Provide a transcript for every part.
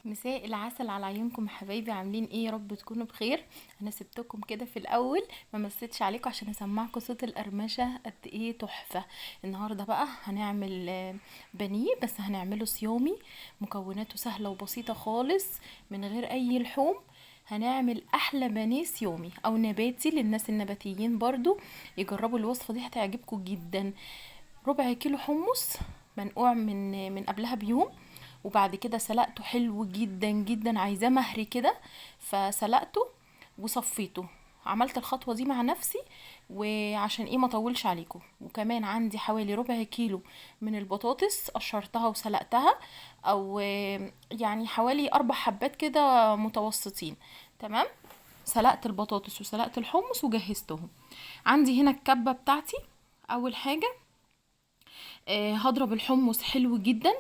مساء العسل على عيونكم حبايبي، عاملين ايه؟ يا رب تكونوا بخير. انا سبتكم كده في الاول ما مسيتش عليكم عشان اسمعكم صوت القرمشه قد ايه تحفة. النهارده بقى هنعمل بانيه، بس هنعمله صيامي، مكوناته سهلة وبسيطة خالص من غير اي لحوم. هنعمل احلى بانيه صيامي او نباتي للناس النباتيين برضو يجربوا الوصفة دي، هتعجبكم جدا. ربع كيلو حمص منقوع من قبلها بيوم، وبعد كده سلقته حلو جدا جدا، عايزاه مهري كده، فسلقته وصفيته. عملت الخطوة دي مع نفسي وعشان ايه ما اطولش عليكم. وكمان عندي حوالي ربع كيلو من البطاطس قشرتها وسلقتها، او يعني حوالي 4 حبات كده متوسطين. تمام، سلقت البطاطس وسلقت الحمص وجهزتهم. عندي هنا الكبه بتاعتي. اول حاجة هضرب الحمص حلو جدا،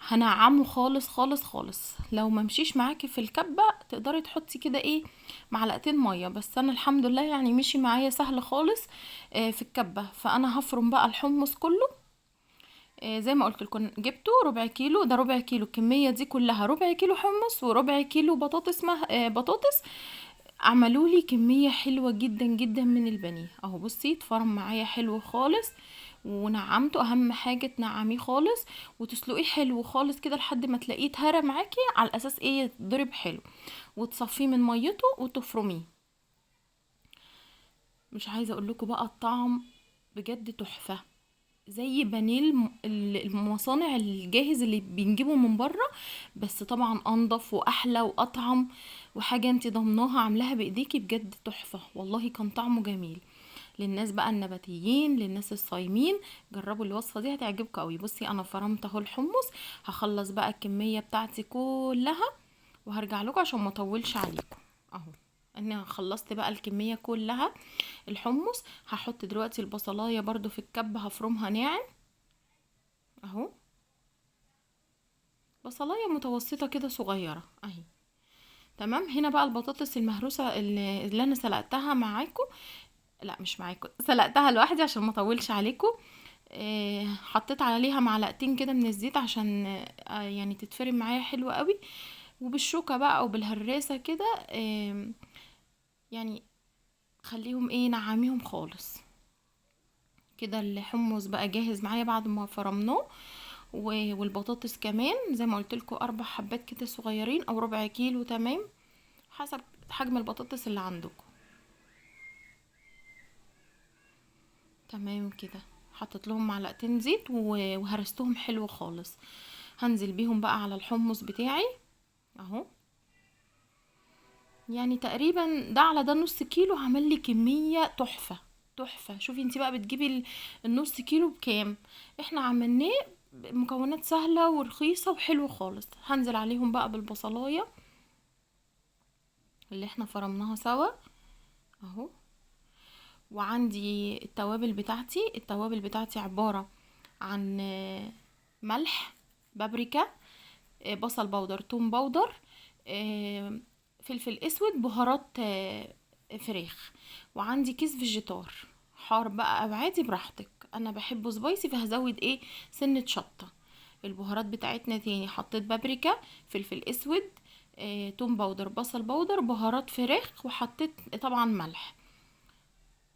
هنعمه خالص خالص خالص. لو ما مشيش معاكي في الكبه تقدري تحطي كده ايه معلقتين مية، بس انا الحمد لله يعني مشي معايا سهل خالص في الكبه. فانا هفرم بقى الحمص كله، زي ما قلت لكم جبته ربع كيلو، ده ربع كيلو، الكمية دي كلها ربع كيلو حمص وربع كيلو بطاطس، بطاطس. عملوا لي كمية حلوة جدا جدا من البانيه اهو. بصي اتفرم معايا حلو خالص ونعمته. اهم حاجة تنعميه خالص وتسلقيه حلو خالص كده لحد ما تلاقيه اتهرى معاكي، على الاساس ايه يتضرب حلو، وتصفية من ميته وتفرميه. مش عايزه اقول لكم بقى الطعم بجد تحفة، زي بانيه المصانع الجاهز اللي بنجيبه من بره، بس طبعا انضف واحلى واطعم، وحاجه انت ضمناها عاملاها بايديكي، بجد تحفة والله، كان طعمه جميل. للناس بقى النباتيين، للناس الصايمين، جربوا الوصفة دي هتعجبكم قوي. بصي انا فرمت اهو الحمص، هخلص بقى الكمية بتاعتي كلها وهرجع لكم عشان ما اطولش عليكم. اهو انا خلصت بقى الكمية كلها الحمص. هحط دلوقتي البصلايه برضو في الكبه، هفرمها ناعم اهو، بصلايه متوسطه كده صغيرة اهي. تمام. هنا بقى البطاطس المهروسه اللي انا سلقتها معاكم، لا مش معاكم، سلقتها لوحدي عشان ما اطولش عليكم. حطيت عليها معلقتين كده من الزيت عشان يعني تتفرم معايا حلو قوي، وبالشوكه بقى او بالهراسه كده، يعني خليهم ايه نعميهم خالص كده. الحمص بقى جاهز معايا بعد ما فرمناه، والبطاطس كمان زي ما قلت لكم 4 حبات كده صغيرين او ربع كيلو، تمام، حسب حجم البطاطس اللي عندكم. تمام كده. حطيت لهم معلقتين زيت وهرستهم حلو خالص. هنزل بيهم بقى على الحمص بتاعي اهو، يعني تقريبا ده على ده نص كيلو، عمل لي كمية تحفة تحفة. شوفي انتي بقى بتجيبي النص كيلو بكام، احنا عملناه بمكونات سهلة ورخيصة وحلو خالص. هنزل عليهم بقى بالبصلاية اللي احنا فرمناها سوا اهو. وعندي التوابل بتاعتي، التوابل بتاعتي عبارة عن ملح، بابريكا، بصل بودر، توم بودر، فلفل اسود، بهارات، فراخ، وعندي كيس فيجيتار حار بقى او عادي براحتك، انا بحبه spicy فهزود ايه سنة شطة. البهارات بتاعتنا تاني، حطيت بابريكا، فلفل اسود، توم بودر، بصل بودر، بهارات فراخ، وحطيت طبعا ملح،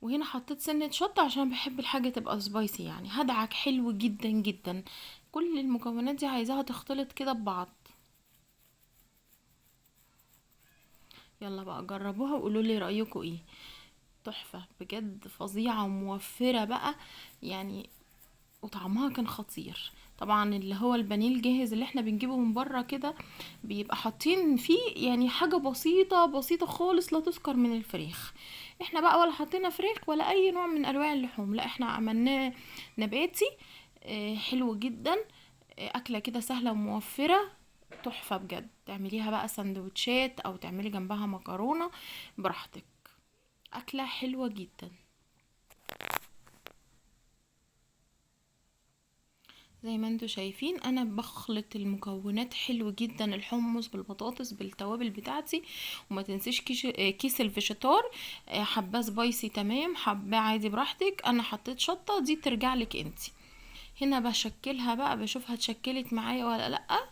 وهنا حطيت سنة شطة عشان بحب الحاجة تبقى spicy يعني. هدعك حلو جدا جدا. كل المكونات دي عايزاها تختلط كده ببعض. يلا بقى جربوها وقولوا لي رأيكم ايه. تحفة بجد، فظيعة وموفرة بقى يعني، وطعمها كان خطير. طبعا اللي هو البانيه الجاهز اللي احنا بنجيبه من بره كده بيبقى حاطين فيه يعني حاجة بسيطة بسيطة خالص لا تذكر من الفراخ. احنا بقى ولا حطينا فراخ ولا اي نوع من انواع اللحوم، لا احنا عملناه نباتي، حلو جدا، اكلة كده سهلة وموفرة تحفة بجد. تعمليها بقى سندوتشات او تعملي جنبها مكرونة براحتك، اكلة حلوة جدا. زي ما انتوا شايفين انا بخلط المكونات حلو جدا، الحمص بالبطاطس بالتوابل بتاعتي. وما تنسيش كيس الفيجيتار، حباه spicy تمام، حباه عادي براحتك. انا حطيت شطه، دي ترجع لك انتي. هنا بشكلها بقى، بشوفها اتشكلت معايا ولا لا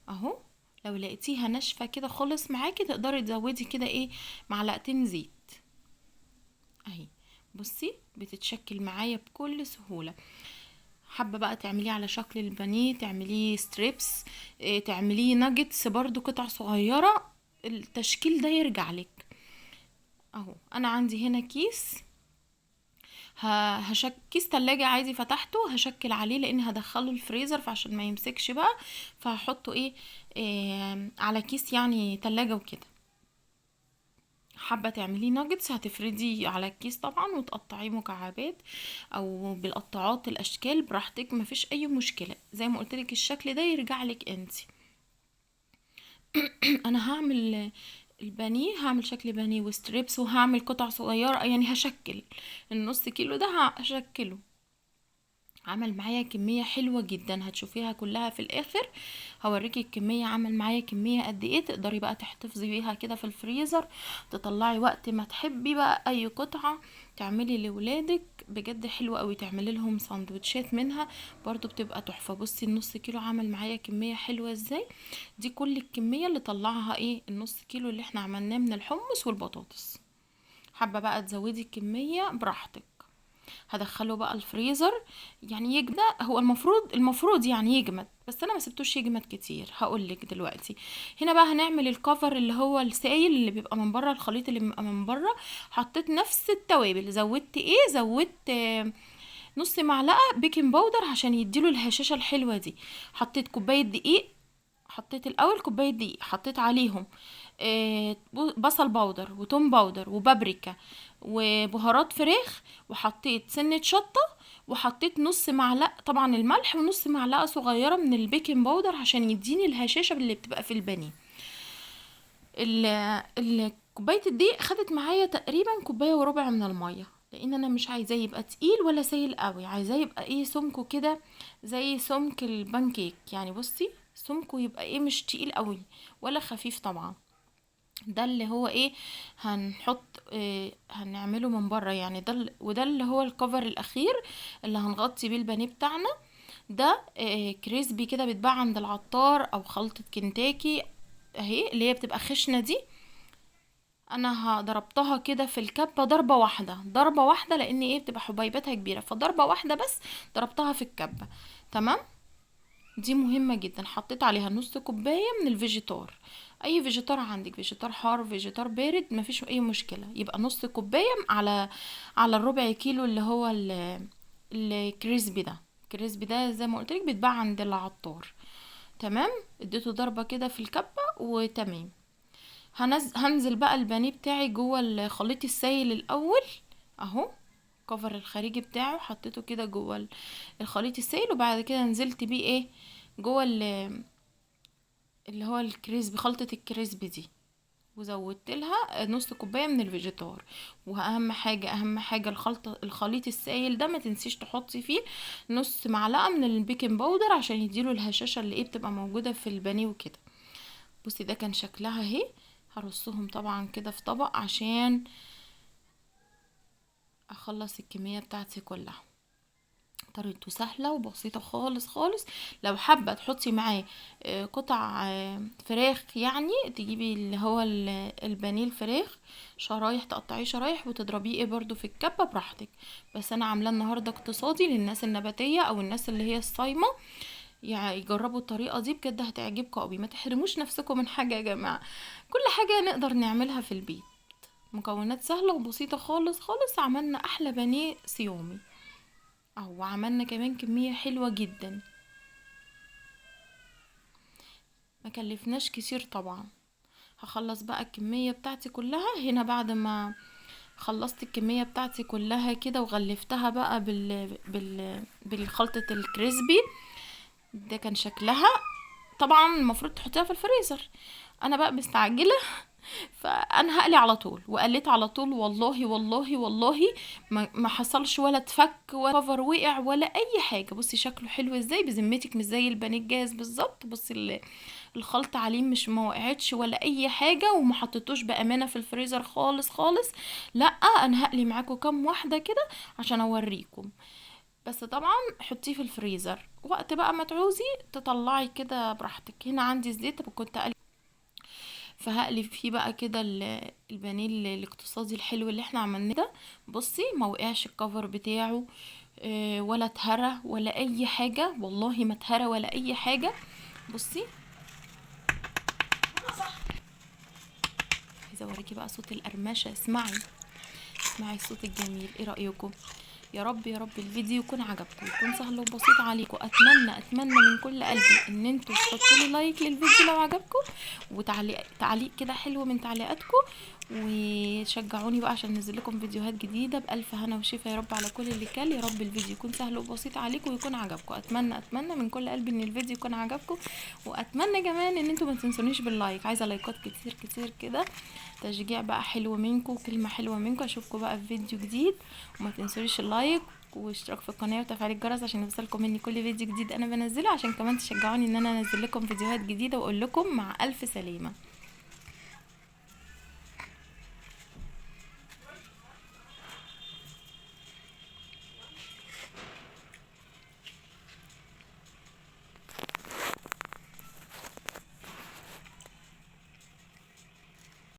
اهو. لو لقيتيها ناشفة كده خالص معاكي تقدري تزودي كده ايه معلقتين زيت. اهي بصي بتتشكل معايا بكل سهولة. حابة بقى تعمليه على شكل البانيه، تعمليه strips، تعمليه ناجتس برضو قطع صغيرة، التشكيل ده يرجع لك. اهو انا عندي هنا كيس، كيس تلاجة عادي فتحته، هشكل عليه لان هدخله الفريزر فعشان ما يمسكش بقى، فهحطه ايه على كيس يعني تلاجة وكده. حابة تعمليه ناجتس هتفردي على الكيس طبعا وتقطعيه مكعبات او بالقطاعات الاشكال براحتك، مفيش اي مشكلة. زي ما قلت لك الشكل ده يرجع لك انتي. انا هعمل البانيه، هعمل شكل بانيه و strips، وهعمل قطع صغيرة، يعني هشكل النص كيلو ده هشكله. عمل معايا كمية حلوة جدا، هتشوفيها كلها في الاخر، هوريكي الكمية عمل معايا كمية قد ايه. تقدري بقى تحتفظي بيها كده في الفريزر، تطلعي وقت ما تحبي بقى اي قطعة تعملي لولادك، بجد حلوة قوي، تعملي لهم سندوتشات منها برضو بتبقى تحفة. بصي النص كيلو عمل معايا كمية حلوة ازاي. دي كل الكمية اللي طلعها ايه النص كيلو اللي احنا عملناه من الحمص والبطاطس. حابة بقى تزودي الكمية براحتك. هدخله بقى الفريزر يعني يجمد، هو المفروض يعني يجمد، بس انا ما سبتوش يجمد كتير، هقولك دلوقتي. هنا بقى هنعمل الكفر اللي هو السايل اللي بيبقى من بره، الخليط اللي بيبقى من بره. حطيت نفس التوابل، زودت ايه، زودت نص معلقه baking powder عشان يديله الهشاشه الحلوة دي. حطيت كوباية دقيق، حطيت الاول كوباية دقيق، حطيت عليهم بصل powder وتوم powder وبابريكا وبهارات فراخ، وحطيت سنة شطه، وحطيت نص معلقه طبعا الملح، ونص معلقه صغيرة من ال baking powder عشان يديني الهشاشه اللي بتبقى في البانيه. كوباية الدقيق خدت معايا تقريبا كوباية وربع من المية، لان انا مش عايزاه يبقى تقيل ولا سايل قوي، عايزاه يبقى ايه سمكة كده زي سمك البانكيك يعني. بصي سمكة يبقى ايه مش تقيل قوي ولا خفيف طبعا. ده اللي هو ايه هنحط إيه هنعمله من بره يعني، ده وده اللي هو الكفر الاخير اللي هنغطي بيه البانيه بتاعنا. ده إيه crispy كده بيتباع عند العطار، او خلطة كنتاكي اهي اللي هي بتبقى خشنة دي. انا ضربتها كده في الكبة ضربة واحدة، ضربة واحدة لان ايه بتبقى حبيباتها كبيرة، فضربة واحدة بس ضربتها في الكبة. تمام، دي مهمة جدا. حطيت عليها نص كوباية من الفيجيتار، اي فيجيتار عندك، فيجيتار حار فيجيتار بارد مفيش اي مشكلة. يبقى نص كوباية على الربع كيلو اللي هو ال crispy ده. ال crispy ده زي ما قلت لك بيتباع عند العطار. تمام، اديته ضربة كده في الكبة وتمام. هنزل بقى البانيه بتاعي جوه الخليط السايل الاول اهو، كفر الخارجي بتاعه حطيته كده جوه الخليط السايل، وبعد كده نزلت بيه ايه جوه اللي هو ال crispy، خلطة ال crispy دي، وزودت لها نص كوباية من الفيجيتار. واهم حاجة، اهم حاجة الخليط السايل ده ما تنسيش تحطي فيه نص معلقة من ال baking powder عشان يديله الهشاشة اللي ايه بتبقى موجودة في البانيه وكده. بصي ده كان شكلها اهي. هرصهم طبعا كده في طبق عشان اخلص الكمية بتاعتي كلها. طريقته سهلة وبسيطة خالص خالص. لو حابة تحطي معاه قطع فراخ، يعني تجيبي اللي هو البانيه الفراخ شرايح، تقطعيه شرايح وتضربيه ايه برضو في الكبة براحتك. بس انا عاملاه النهاردة اقتصادي للناس النباتية او الناس اللي هي الصايمة، يعني يجربوا الطريقة دي بجد هتعجبكم قوي. ما تحرموش نفسكم من حاجة يا جماعة، كل حاجة نقدر نعملها في البيت، مكونات سهلة وبسيطة خالص خالص. عملنا احلى بانيه صيامي اهو، عملنا كمان كمية حلوة جدا، ما كلفناش كتير طبعا. هخلص بقى الكمية بتاعتي كلها هنا. بعد ما خلصت الكمية بتاعتي كلها كده وغلفتها بقى بالخلطة الكريسبي، ده كان شكلها. طبعا المفروض تحطيها في الفريزر، انا بقى مستعجلة فانا هقلي على طول، وقليت على طول. والله والله والله ما حصلش ولا اتفك ولا كفر وقع ولا اي حاجة. بصي شكله حلو ازاي، بذمتك مش زي البانيه الجاهز بالظبط. بصي الخلطة عليه مش ما وقعتش ولا اي حاجة، وما حطيتوش بامانه في الفريزر خالص خالص. لا انا هقلي معاكم كام واحدة كده عشان اوريكم، بس طبعا حطيه في الفريزر وقت بقى ما تعوزي تطلعي كده براحتك. هنا عندي الزيت كنت قلي فهقلب فيه بقى كده البانيه الاقتصادي الحلو اللي احنا عملناه ده. بصي ما وقعش الكفر بتاعه، ولا اتهرى ولا اي حاجة، والله ما اتهرى ولا اي حاجة. بصي عايزه اوريكي بقى صوت القرمشه، اسمعي اسمعي الصوت الجميل. ايه رايكم؟ يا رب يا رب الفيديو يكون عجبكم، يكون سهل وبسيط عليكم. اتمنى من كل قلبي ان انتوا تحطوا لي like للفيديو لو عجبكم، وتعليق تعليق كده حلو من تعليقاتكم، وشجعوني بقى عشان انزل لكم فيديوهات جديدة. بالف هنا وشفا يا رب على كل اللي كل. يا رب الفيديو يكون سهل وبسيط عليكم ويكون عجبكم. اتمنى من كل قلبي ان الفيديو يكون عجبكم، واتمنى كمان ان انتوا ما تنسونيش بال like. عايزه لايكات كتير كتير كده، تشجيع بقى حلو منكم وكلمه حلوة منكم. اشوفكم بقى في فيديو جديد، وما تنسونيش ال like واشتراك في القناة وتفعيل الجرس عشان يوصلكم مني كل فيديو جديد انا بنزله، عشان كمان تشجعوني ان انا انزل لكم فيديوهات جديدة. واقول لكم مع الف سلامه.